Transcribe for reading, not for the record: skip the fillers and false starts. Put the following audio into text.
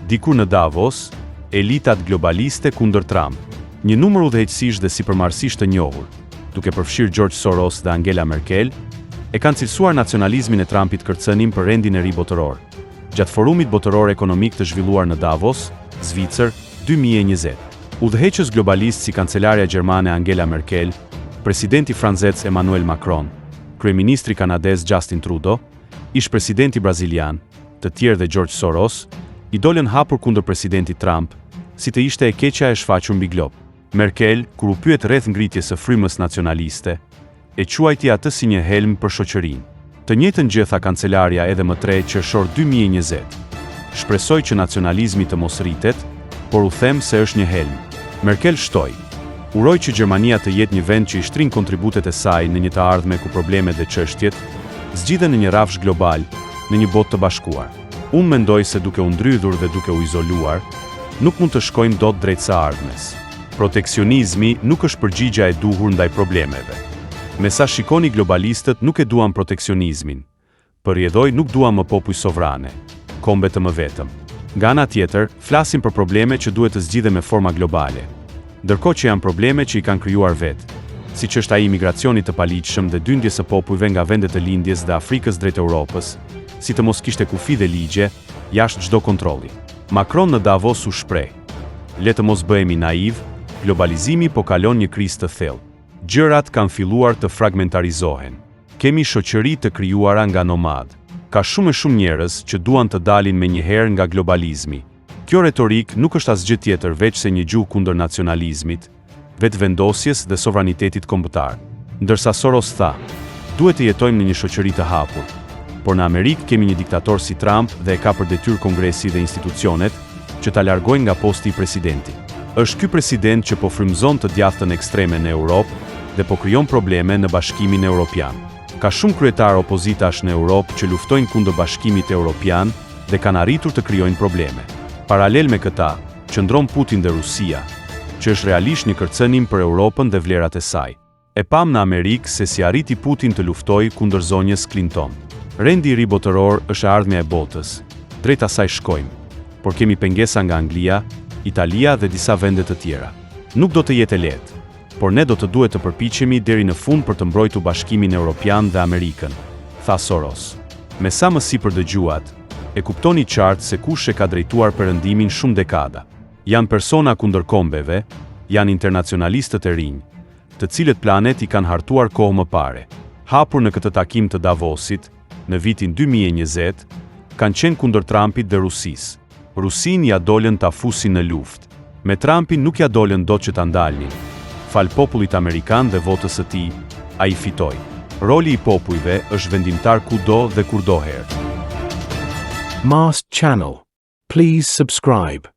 Dikur në Davos, elitat globaliste kundër Trump. Një numër udhëheqësish dhe sipërmarrësish të njohur, duke përfshirë George Soros dhe Angela Merkel, e kanë cilësuar nacionalizmin e Trumpit kërcënim për rendin e ri botëror, gjatë Forumit Botëror Ekonomik të zhvilluar në Davos, Zvicër, 2020. Udhëheqës globalistë si kancelarja gjermane Angela Merkel, presidenti francez Emmanuel Macron, kryeministri kanadez Justin Trudeau, ish-presidenti brazilian, të tjerë dhe George Soros, i dolën hapur kundër presidentit Trump, si të ishte e keqja e shfaqur mbi glob. Merkel, kur u pyet rreth ngritjes së frymës nacionaliste, e quajti atë si një helm për shoqërinë. Të njëjtën gjë tha kancelarja edhe më 3 qershor 2020. Shpresoj që nacionalizmi të mos rritet, por u them se është një helm. Merkel shtoi, Uroj që Gjermania të jetë një vend që i shtrin kontributet e saj në një të ardhme ku problemet dhe çështjet zgjidhen në një rrafsh global, në një botë të bashkuar. Unë mendoj se duke u ndrydhur dhe duke u izoluar, nuk mund të shkojmë dot drejt së ardhmes. Proteksionizmi nuk është përgjigja e duhur ndaj problemeve. Me sa shikoni globalistët nuk e duan proteksionizmin, Për rrjedhojë nuk duam më popuj sovrane, kombe të mëvetëm. Nga ana tjetër, flasim për probleme që duhet të zgjidhen me forma globale, ndërkohë që janë probleme që i kanë krijuar vetë, siç është ai i migracionit të paligjshëm dhe dyndjes së popujve nga vende të Lindjes dhe Afrikës drejt Europës, si të mos kishte kufi dhe ligje, jashtë çdo kontrolli. Macron në Davos u shpreh, Le të mos bëhemi naivë, globalizimi po kalon një krizë të thellë. Gjërat kanë filluar të fragmentarizohen. Kemi shoqëri të krijuara nga nomadë. Ka shumë e shumë njerëz që duan të dalin menjëherë nga globalizmi. Kjo retorikë nuk është asgjë tjetër veçse një gjuhë kundër nacionalizmit, vetëvendosjes dhe sovranitetit kombëtar. Ndërsa Soros tha, Duhet të jetojmë në një shoqëri të hapur. Por në Amerikë kemi një diktator si Trump dhe e ka për detyrë Kongresi dhe institucionet që ta largojnë nga posti i presidentit. Është ky president që po frymëzon të djathtën ekstreme në Europë dhe po krijon probleme në Bashkimin Europian. Ka shumë kryetarë opozitash në Europë që luftojnë kundër Bashkimit Europian dhe kanë arritur të krijojnë probleme. Paralel me këta, qëndron Putin dhe Rusia, që është realisht një kërcënim për Europën dhe vlerat e saj. E pamë në Amerikë se si arriti Putin të luftojë kundër zonjës Clinton. Rendi i ri botëror është e ardhmja e botës, drejt asaj shkojmë, por kemi pengesa nga Anglia, Italia dhe disa vende të tjera. Nuk do të jetë e lehtë, por ne do të duhet të përpiqemi deri në fund për të mbrojtur Bashkimin Europian dhe Amerikën, tha Soros. Me sa më sipër dëgjuat, e kuptoni qartë se kush e ka drejtuar Perëndimin shumë dekada. Janë persona kundër kombeve, janë internacionalistët e rinj, të cilët planet i kanë hartuar kohë më pare. Hapur në këtë takim të Davosit, në vitin 2020, kanë qenë kundër Trumpit dhe Rusisë. Rusinë ia dolën ta fusin në luftë. Me Trumpin nuk ia dolën dot që ta ndalnin. Falë popullit amerikan dhe votës së tij, ai fitoi. Roli i popujve është vendimtar kudo dhe kurdoherë. Mast Channel. Please subscribe.